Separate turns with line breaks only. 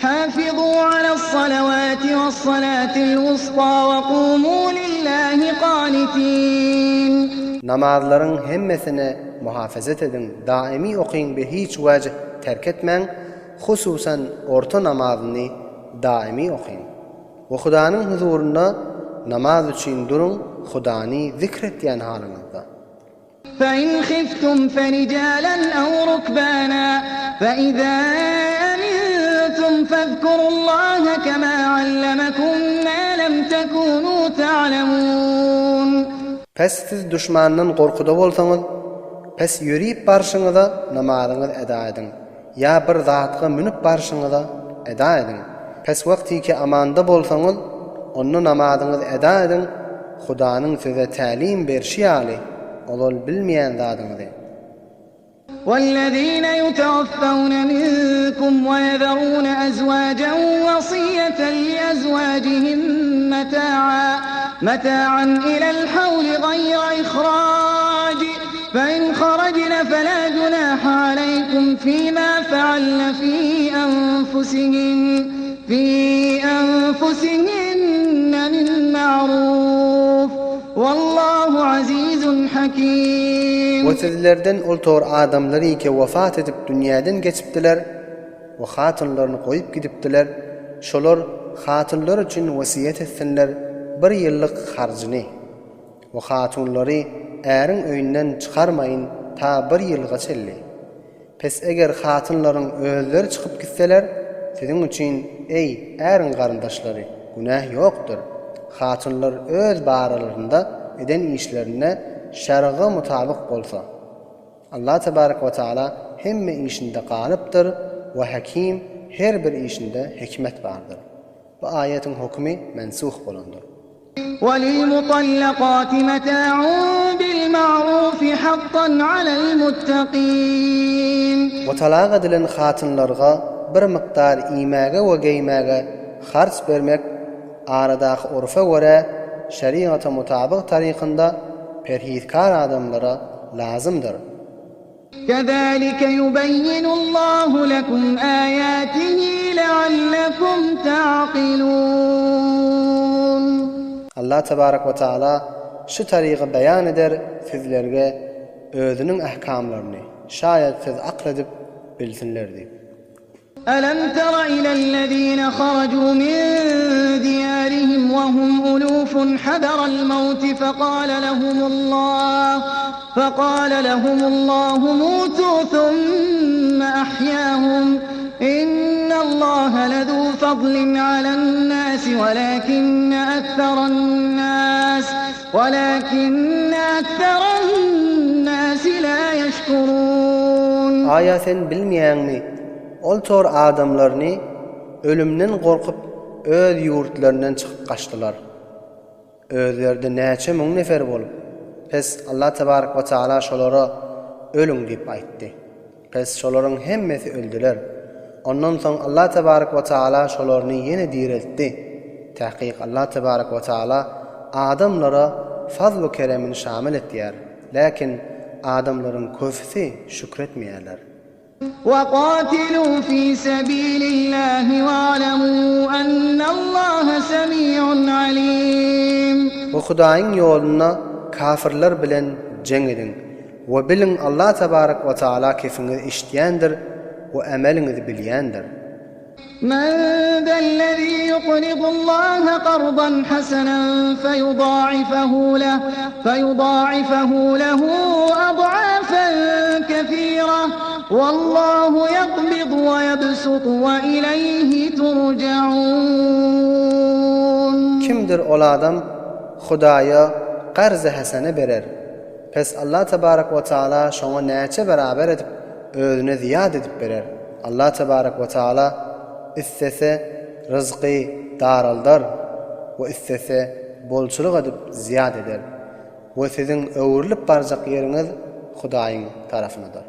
Hafizû alas-salawati was-salatil wusta we kumû lillahi qanitin.
Namazlaryň hemmesine muhafazat ediň, daimi okyň be hiç wajh terk etmäň, hususan orta namazyny daimi okyň. We Hudanyň huzurynda namaz üçin duruň Hudany zikr etýän halyňyzda.
فَإِنْ خِفْتُمْ فَرِجَالًا أَوْ رُكْبَانًا فَإِذَا أَمِنْتُمْ فَاذْكُرُوا اللَّهَ كَمَا عَلَّمَكُمْ مَا لَمْ تَكُونُوا تَعْلَمُونَ.
Pes siz duşmandan gorkuda bolsaňyz, pes ýörip barşyňyza namazyňyzy eda ediň. Ýa bir zatga münüp barşyňyza eda ediň. Pes wagtyky amanda bolsaňyz, onda namazyňyzy eda ediň, Hudanyň size tälim berşi ýaly, ozal bilmeýän zadyňyzy.
Wellezine ýutewaffewne minkum we ýezerune ezwajen wasiýeten liezwajihim meta'a meta'an ilel hawli gaýra ihraj. Fe-in harajne fe-lâ junâhe aleýkum fîmâ fealne fî enfusihin fî enfusihinne min ma'rûf. Wallâhu azîzun hakîm.
We sizlerden ol tor adamlary ki wefat edip dünýäden geçipdiler we hatynlaryny goýup gidipdiler, şolar hatynlary üçin wesýet etsinler bir ýyllyk harjyny. We hatunlary äriň öýünden çykarmaýyn ta bir ýylga çenli. Pes eger hatynlaryň özleri çykyp gitseler, siziň üçin, eý, äriň garyndaşlary, günäh ýokdur. Hatunlar öz baralarynda eden işlerinde şerga mutabyk bolsa. Allah tebarek we taala hemme işinde galypdyr we hakim her bir işinde hikmet bardyr. Bu aýatyň hökümi mensuh bolandyr.
Welilmutallakati meta'un bilma'rufi hakkan alel muttakin.
We talak edilen hatynlarga bir mukdar iýmäge we geýmäge harç bermek aradaky urfa görä şerigata mutabyk tarykynda perhizkar adamlara lazymdyr.
Kezalike yubeyyinullahu lekum ayatihi leallekum ta'kilun.
Allah tebarek we taala şu tarygy beýan eder sizlerge özüniň ähkamlaryny, şaýat siz akyl edip bilsinler diýip.
Elem tera ilellezine haraju min diýarihim we hum ulufun hazeral mewti fekale lehumullah fekale lehumullahu mutu thumme ahyahum innallaha lezu fadlin alennasi welakinne ekserennâs welakinne ekserennâsi lâ yeşkurûn.
Aýa sen bilmeýäňmi Ol tor adamlaryny ölümden gorkup öz ýurtlaryndan çykyp gaçdylar. Özleri-de näçe müň nefer bolup, pes Allah tebarek we taala şolara ölüň diýip aýtdy. Pes şolaryň hemmesi öldüler. Ondan soň Allah tebarek we taala şolaryny ýene direltdi. Tahkyk Allah tebarek we taala adamlara fazl-u keremini şamyl etýär. Läkin adamlaryň köpüsi şükretmeýärler.
وَقَاتِلُوا فِي سَبِيلِ اللَّهِ وَاعْلَمُوا أَنَّ اللَّهَ سَمِيعٌ عَلِيمٌ.
We Hudaýyň ýolunda kafirler bilen jeň ediň we biliň Allah tebarek we taala kefiňizi eşitýändir we emeliňizi bilýändir.
Men zellezî yuqridullaha qardan hasenan feyudâifehu leh feyudâifehu lehu ad'âfen kesîreh wallâhu yakbidu ve yebsutu ve ileyhi turcaûn.
Kimdir ol adam Hudaýa karz-y hasene berer, pes Allah tebarek we taala şoňa näçe beraber edip özüne zyýat edip berer. Allah tebarek we taala islese ryzky daraldar we islese bolçulyk edip zyýat eder we siziň öwrülip barjak ýeriňiz Hudaýyň tarapynadyr.